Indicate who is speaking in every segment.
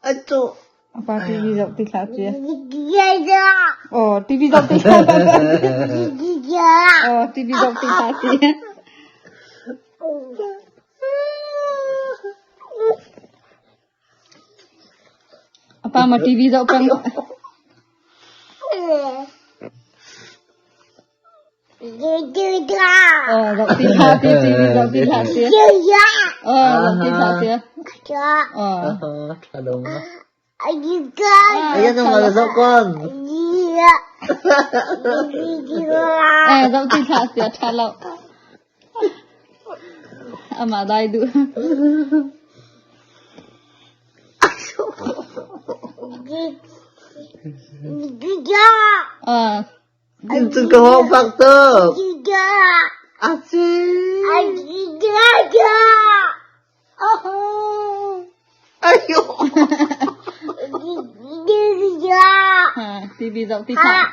Speaker 1: Atu.
Speaker 2: Apa TV zoh ti hlah cia. Oh, TV zoh ti hlah. Oh, TV zoh ti hlah cia. Apa ma TV zoh peng. Oh, zoh ti hlah ti TV zoh ti hlah ti. Oh, zoh ti hlah ti. Oh.
Speaker 1: Tha lo ma. Ayan ang mga zoh kon.
Speaker 2: Eh, zoh ti hlah ti tha lo. Amah dai duh. Ah.
Speaker 1: Cun ka hawng fak tuk. Aci. Ayo.
Speaker 2: Ha, TV zoh ti hlah.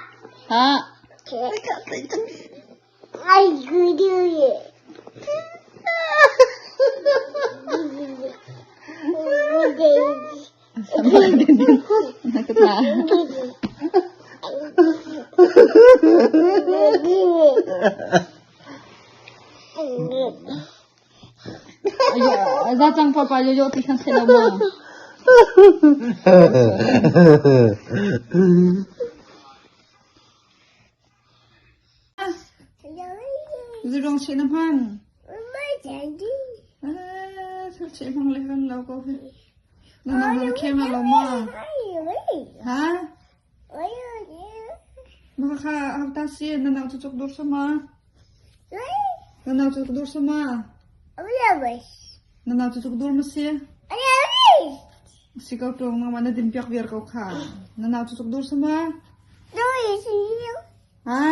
Speaker 2: Ha. Za cang papa yo yo ti khan se lo ma. Zirong che na hman. Eh, che hmang le kan lo ko hi. Na na hman khem lo ma. Ha? Na kha hau ta si na nau chu chok dur sama. Na nau chu dur sama. Na nau chu chok dur ma si. Si ko tong na ma na din piak viar ko kha. Na nau chu chok dur sama. Ha?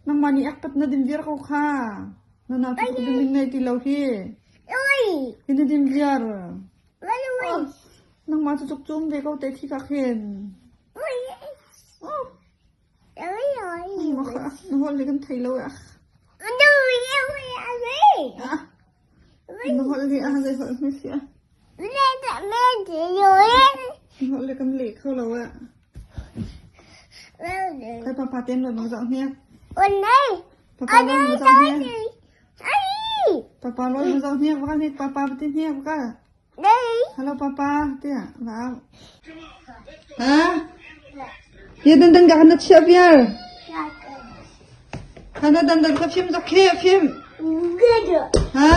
Speaker 2: Nangmah nih akpat na din viar ko kha. Na nau cu ka din ngei ti lo hi. Hi na din viar. Nangmah cu cuk cum ve ko te khi ka khin. Na holh le kan thei lo ah. Na holh le ah zei holh hme si ah. Na holh le kan leh kho lo ah. Kai papa ten lo mang zoh hniak. Papa lo mang zoh hniak. Papa lo mang zoh hniak baka hniak papa pati hniak baka. Hello papa tiah vào. Ha? Ye dan dan ka na chia biar. Kana dan dan ka phim zok khe phim. Ha?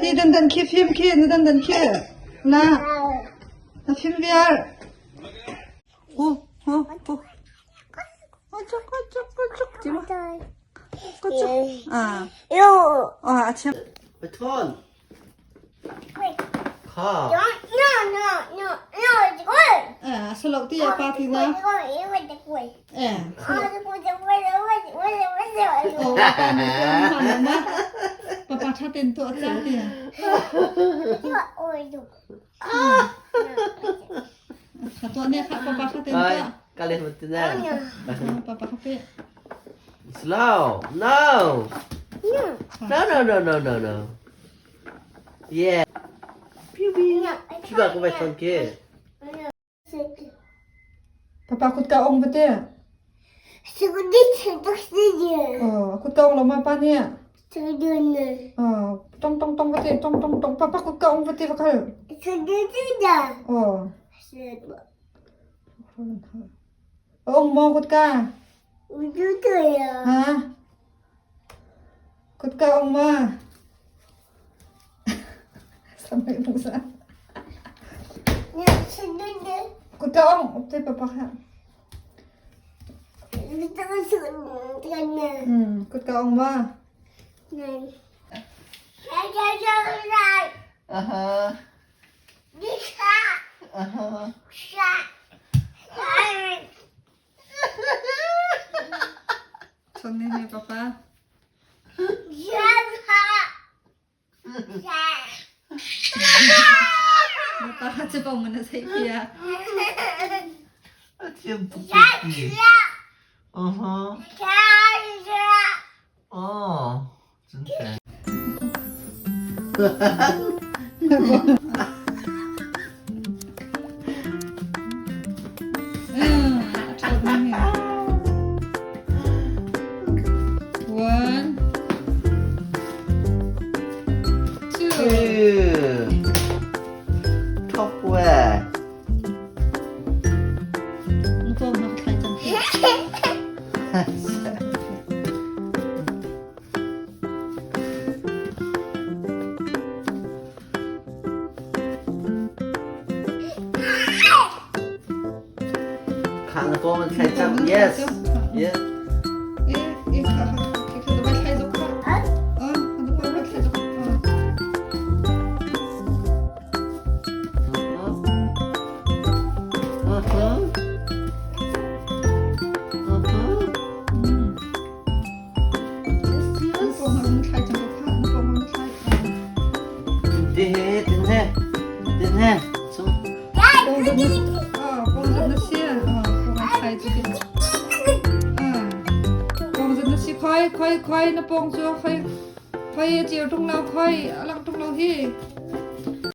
Speaker 2: Hi dan dan khi phim khi na dan dan khi. Na. Na phim biar. Hu hu hu. Kocok kocok kocok ti ma. Kocok. Ah. Ah, a thiam.
Speaker 1: Pathon. Kha.
Speaker 2: Eh, salo ti ya pa ti na. Eh, salo. Oh, pa ni ko ma na ma. Papa tha ten to cha ti. Kha to ne kha papa kha ten to.
Speaker 1: Kale hutina.
Speaker 2: Papa kha pe.
Speaker 1: Slow. No. No, no, no, no, no, no. Yeah. Pew pew. Cuba aku baca ke.
Speaker 2: Papa kut ka ong bate. Oh, kut ka ong lo ma pa ni. Oh, tong tong tong bate, tong tong tong. Papa kut ka ong bate bakal. Oh. Ong mo kut ka. Ha? Kut ka ong ma. Sampai pusa. Kut ka ong, te papa kha. Kut ka ong ma.
Speaker 1: Aha. Aha.
Speaker 2: Chon ne ne papa. Papa kha chu pong na sei pia.
Speaker 1: Thiam tuk ti. Aha. Oh, 真甜。
Speaker 2: One, two.
Speaker 1: Two. Top where? Yes. Yeah.
Speaker 2: Khoi khoi na pong cu khoi khoi chiu tung lo khoi alak tung lo hi.